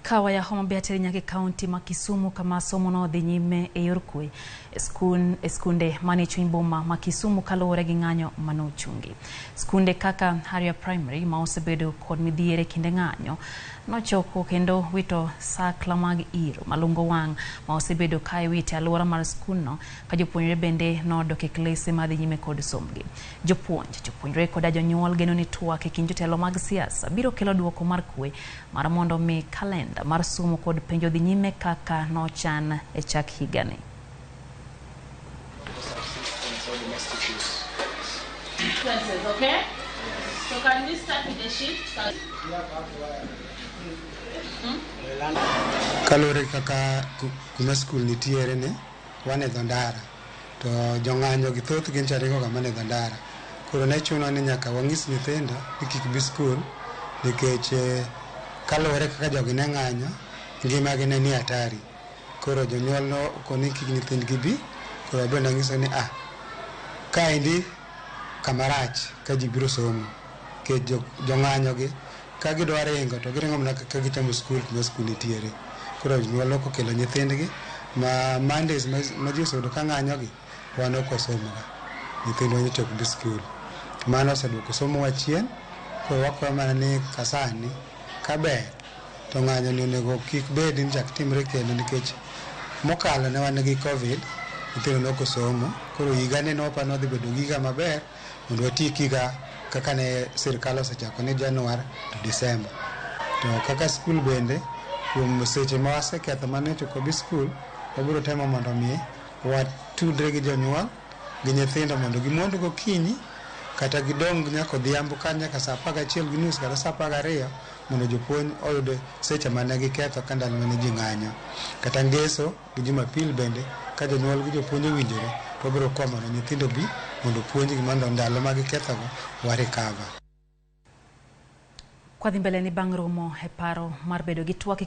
Ka waya Homa Bay ateri nyaka e kaunti ma Kisumu, kama somo nodhi nyime e yor kwe e skunde manie chuny boma ma Kisumu kaluwore gi ng'anyo manochungi. Skunde kaka Haria Primary, ma osebedo kod midhiero e kinde ng'anyo, nochoko kendo wito sakla mag iro malungo wang' ma osebedo ka iwito e alwora mar skundno, ka jopuonjre bende nodok e klese madhi nyime kod sombgi. Jopuonj, jopuonjre koda jonyuol geno ni twak e kind jotelo mag siasa biro kelo duoko mar kwe mar mondo mi kalenda mar somo kod penjo dhi nyime kaka nochan e chak higani. Sequences, okay? So can we start with the shift? Kaluwore kaka kuma skul nitiere ni wan e dho ndara, to jong'anyo gi thoth gin charingo ga mana e dho ndara. Koro ne chuno ni nyaka wang'is nyithindo ni kik bi skul nikech kaluwore kaka jogi ne ng'anyo, ngimagi ne ni hatari. Koro jonyuol nokoni kik nyithindgi bi. Koro abende ang'iso ni kaendi kama rach ka ji biro somo nikech jong'anyo gi ka gidwa ringo to giringo mana ka gichomo skul kuma skul nitiere. Koro jonyuol ok okelo nyithindgi ma Mondays ma ji oseyudo ka ng'anyo gi, wan ok wasomoga, nyithindwa nyocha ok bi skul. Mano oseduoko somo wa chien. Koro wakwayo mana ni kasani kaber to ng'anyo ni onego kik bed ni chak timre kendo, nikech mokalo ne wan gi COVID, nyithindo ne ok osomo. Koro higani ne waparo ni wadhi bedo gi higa maber mondo watiek higa kaka ne sirikal osechako ni Januar to Disemba. To kaka skul bende, kuom seche ma waseketho mane ok wabi skul, wabiro temo mondo mi watudre gi jonyuol gi nyithindo mondo gimond gokinyi kata gidong' nyaka odhiambo ka nyaka saa 11:30 kata saa 12, mondo jopuonj oyud seche mane giketho ka ndalo mane ji ng'anyo. Kata ngeso gi Jumapil bende, ka jonyuol gi jopuonj owinjore, to wabiro kwayo mondo nyithindo bi mondo opuonjgi mondo ndalo ma gikethogo wa recover. Kwadhi mbele ni bang' romo e paro mar bedo gi twak.